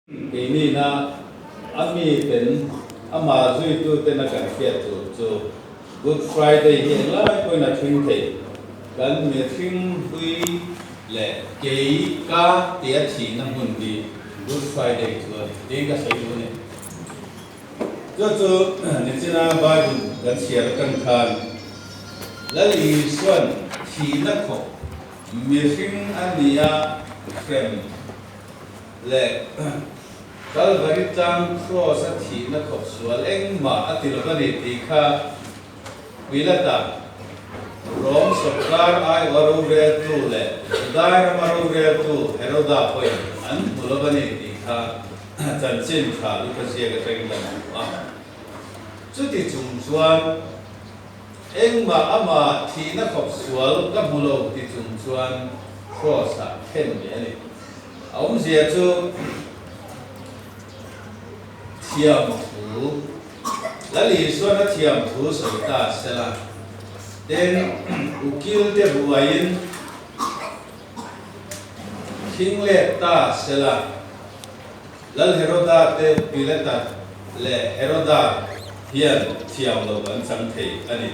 Keinina a miten amah zuituten a kan hriat tur chu Good Friday hi englai pawhin a thleng thei. Kan mihring hlui leh kei ka tia thihna hmun hi Good Friday chu a ni tiin ka sawi duh a ni. Chu chu nichina Bible kan chhiar atang khan Lal Isuan thihna khawp mihring a nia hrem leh Kalvari tlang Kraws a thihna khawp sual engmah a ti lo a ni tih kha Pilata, Rom sawrkar aiawha roreltu leh Judai rama roreltu Heroda pawhin an hmu lo a ni tih kha chanchin tha Luka ziak atangin kan hmu a. Chuti chung chuan engmah amah thihna khawp sual ka hmu lo ti chung chuan Kraws-ah khen ve a ni. A awmzia chu thiam thu, Lal Isuan a thiam thu sawi ta sela, tin ukil te ruaiin khing let ta sela, Lal Heroda te Pilata leh Heroda hian thiam lo an chang thei a ni.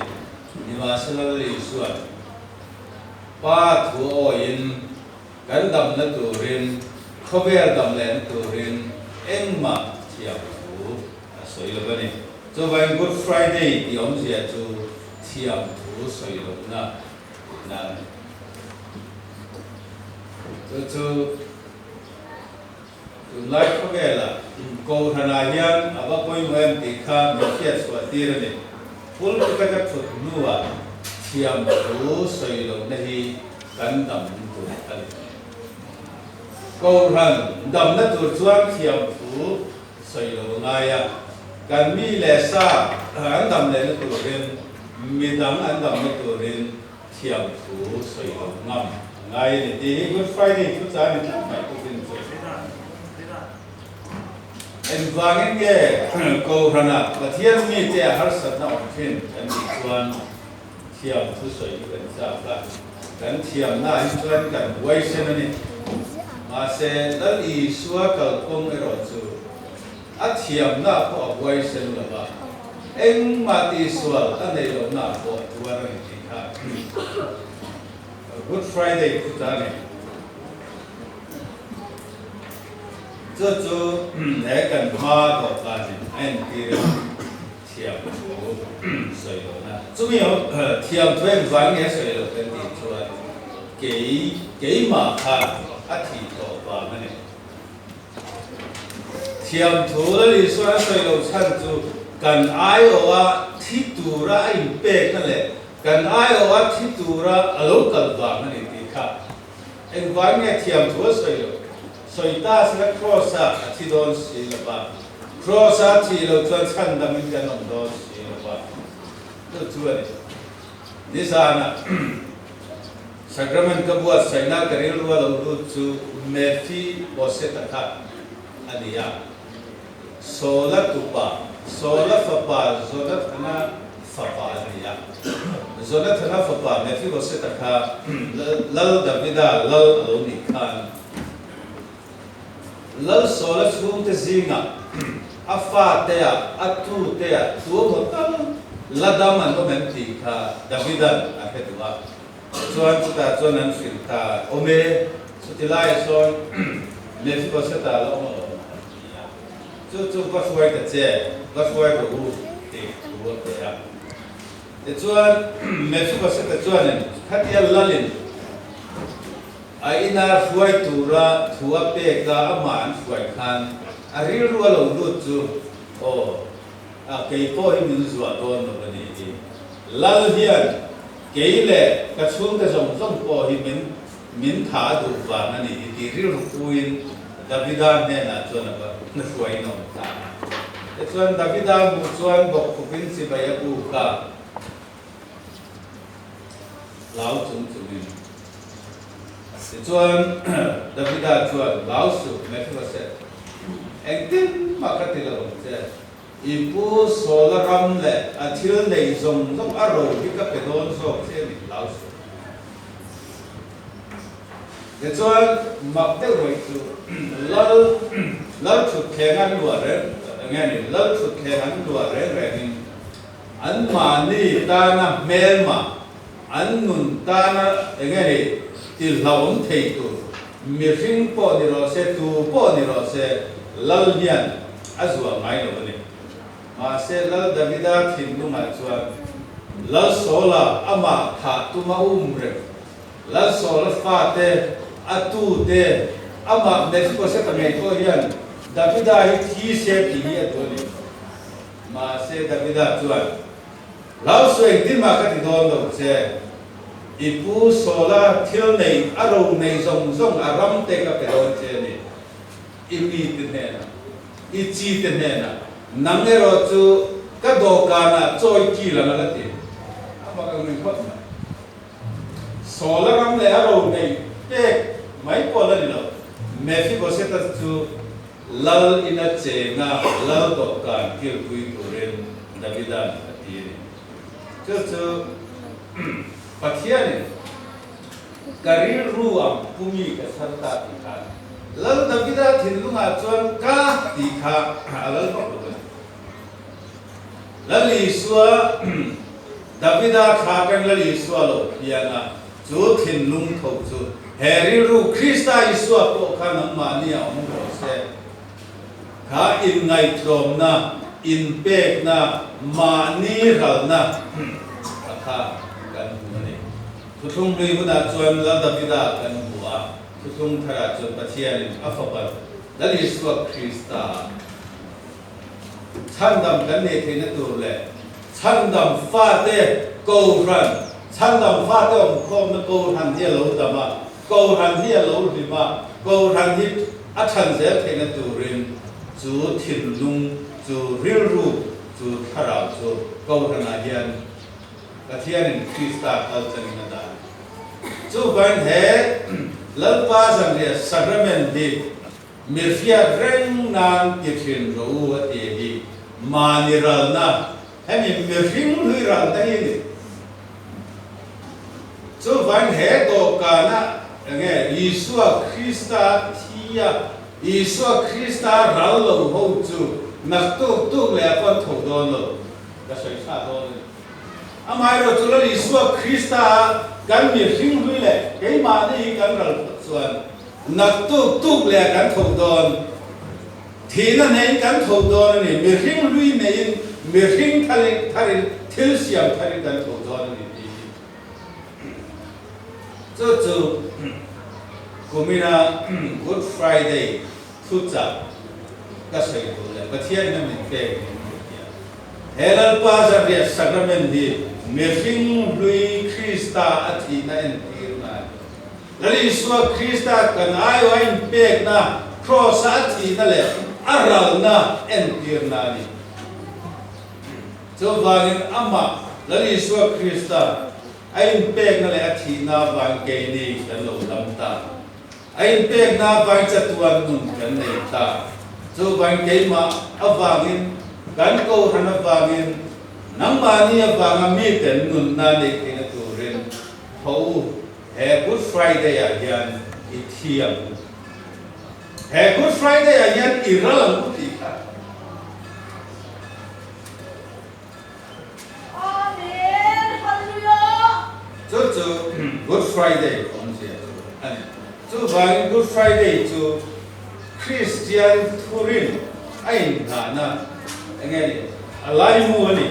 Nimahsela Lal Isuan Pa thu awiin Kan damna turin, khawvel dam lehna turin engmah thiam thu a sawi lo a ni. Chuvangin Good Friday tih awmzia chu thiam thu sawi lohna tihna a ni. Chu chu tunlai khawvelah Kohhranah hian a va pawimawh em tih kha min hriatchhuah tir a ni. Pulpit a ka thut hnuah thiam thu sawi lohna hi kan dam tur a ni. Kohhran damna tur chuan thiam thu sawi lo a ngai a, kan mi leh sa an dam lehna turin, midang an damna turin thiam thu sawi lo ngam a ngai a ni tih hi Good Friday thu chah a ni tlat mai tukin chu. Engvangin nge Kohhranah Pathian mite a harsatna awm thin kan tih chuan thiam thusawi hi kan chak a, kan thiamna hi chuan kan huaisen a ni. Mahse, Lal Isua kalkawng erawh chu a thiamna pawh a huaisen lo va, engmah tihsual a neih lohna pawh a tuar a ni tih kha Good Friday thu ta a ni. Chu chu he kan hma dawhkanin a entir a. Thiam thu sawi lohna. Chumi thiam thu engvang nge sawi loh kan tih chuan kei keimah kha a thih tawh vang a ni. Thiam thu Lal Isuan a sawi loh chhan chu kan aiawha thi tura a inpekna leh kan aiawha thi tura a lo kal vang a ni tih kha engvang nge thiam thu a sawi loh. Sawi ta sela Kraws-ah a thi dawn si lo va. Kraws-a thih loh chuan chhandamin kan awm dawn si lo va, chu chu a ni. Nizanah Sacrament ka buatsaihna ka rilru a lo lut chu Mephi Boset-a kha a ni a. Saula tupa, Saula fapa Jonathana fapa a ni a. Jonathana fapa Mephi Boset-a kha Lal Davida lal a lo nih khan, Lalsawla chhungte zingah a fatea a tutea tuamaw tal la dam an awm em tih kha Davida'n a hre duh a. Tichuan chutah chuan an hrilh ta, Awm e, chuti laiah sawn Mephibosheth-a la awm alawm an ti a. Chu chu va hruai ta che, va hruai rawh u tih thu a pe a. Tichuan Mephibosheth-a chuanin khatia lalin A ina hruai tura thu a pek a, amah an hruai khan a rilru a lo lut chu, Aw, a kei pawh hi min zuah dawn lo a nih hi. Lal hian kei leh ka chhungte zawng zawng pawh hi min min tha a duh vang a nih hi tih rilru puiin Davida hnenah chuan a va hruaiin a awm ta a. Tichuan Davida hmuh chuan bawkkhupin chibai a buk a. Hlau chung chungin. Tichuan, Davida chuan, Hlau suh, Mephibosheth, engtin mah ka ti lo ang che. I pu Saula ram leh a thil neih zawng zawng a ro hi ka pe dawn zawk che a ni, hlau suh. Tichuan, mak deuh mai chu, Lal. Lalthutthleng an luah reng nge ni, Lalthutthleng an luah reng rengin anmahni tana hmelma, an nun tana enge ni tihlauhawm thei tur mihring pawh ni rawh se, tu pawh ni rawh se, Lal hian a zuah ngai lo a ni. Mahse, Lal Davida thinlungah chuan Lal Saula amah thah tuma um reng, Lal Saula fate, a tute, amah Mephibosheth-a ngei pawh hian Davida hi thi se tih hi a duh a ni. Mahse, Davida chuan, Lal Saw engtin mah ka ti dawn lo che, i pu Saula thil nei a ro nei zawng zawng a ram te ka pe dawn che a ni, i mite hnenah. I chi te hnenah, Nang erawh chu ka dawhkanah chawi kil ang a la ti. A mak ang ringawt mai. Saula ram leh a ro neih pek mai pawh la ni lo. Mephibosheth-a chu lal ina chenga lal dawhkan kilpui turin Davida'n a ti a ni. Chu chu Pathianin Ka rilru ang pu mi ka chhan ta tih kha Lal Davida thinlungah chuan ka tih kha a lal vak lo a ni. Lal Isua, Davida thla atang Lal Isua lo phiang a, chu thinlung tho chu he rilru Krista Isua pawh kha nangmahni a awm rawh se. Kha inngaihtlawmna, inpekna, mahni ralna a kha kan hmu a ni. Thuthlung hlui hunah chuan Lal Davida kan hmu a, thuthlung tharah chuan Pathianin a Fapa Lal Isua Krista chhandam kan neih theihna tur leh chhandam fate Kohhran, chhandam fate awmkhawmna Kohhran hi a lo dam a, Kohhran hi a lo hlim a, Kohhran hi a chhan zel theihna turin chu thinlung, chu rilru, chu thlarau chu Kohhranah hian Pathianin Krista kal changin a dah a ni. Chuvangin he Lalpa zanriah sacrament hi mi hriat reng nan ti thin rawh u a ti hi mahni ralna, hemi mihring hlui ralna hi a ni. Chuvangin he dawhkana enge Isua Krista thi a, Isua Krista ral lo ho chu naktuk tuk leh a pawn tho dawn lo. Ka sawi tha dawn a ni. Amaherawh chu Lal Isua Krista kan mihring hlui leh keimahni hi kan ral phawt chuan naktuk tuk leh kan tho dawn. Thihna neiin kan tho dawn a ni. Mihring hlui neiin mihring tharin thil siam tharin kan tho dawn a ni tih hi chu chu kumina Good Friday thuchah ka sawi duh leh Pathian hian min pek niin ka hria. He Lalpa Zanriah Sacrament hi mihring hlui Krista a thihna entirna a ni. Lal Isua Krista kan aiawh a inpekna, Kraws-a a thihna leh a ralna entirna a ni. Chuvangin amah Lal Isua Krista a inpekna leh a thihna avang keini kan lo dam ta. A inpekna avangin chatuan nun kan nei ta. Chuvangin keimah avangin, kan Kohhran avangin, nangmahni avanga miten nunna neih theihna turin tho u, he Good Friday-ah hian i thi ang u. He Good Friday-ah hian i ral ang u tih kha. Amen! Hallelujah! Chu chu Good Friday awmzia chu a ni. Chuvangin Good Friday chu Kristian thurin a inhnahna enge ni? A laimu a ni.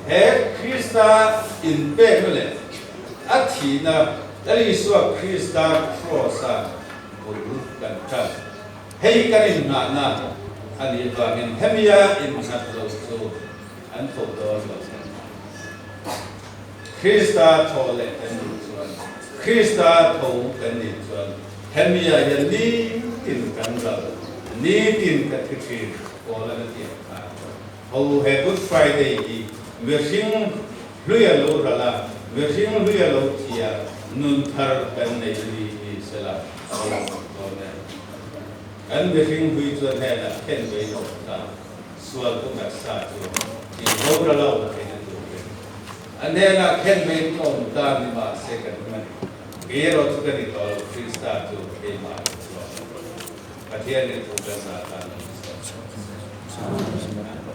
He Krista inpekna leh a thihna Lal Isua Krista Kraws-a bul kan tan. Hei kan inngahna a nih vangin hemia innghat lo chu an tho dawn lo. Krista thaw leh kan nih chuan, Krista tho kan nih chuan hemia hian nitin kan ral, nitin ka thi thin pawl an a ti ang kha. Ho he Good Friday hi mihring hlui a lo ral a, mihring hlui a lo thi a, nun thar kan nei a ni hi sela a lo lang bawk dawn e. Kan mihring hlui chuan hnenah khen ve in a awm ta, sual pawh taksa chu tih boral a awm theihna turin a hnenah khen ve in ka awm ta ni mahse kan hman kei erawh chu ka ni tawh lo, Krista chu keimah chu a awm. Pathianin thu kan zah tan a ni.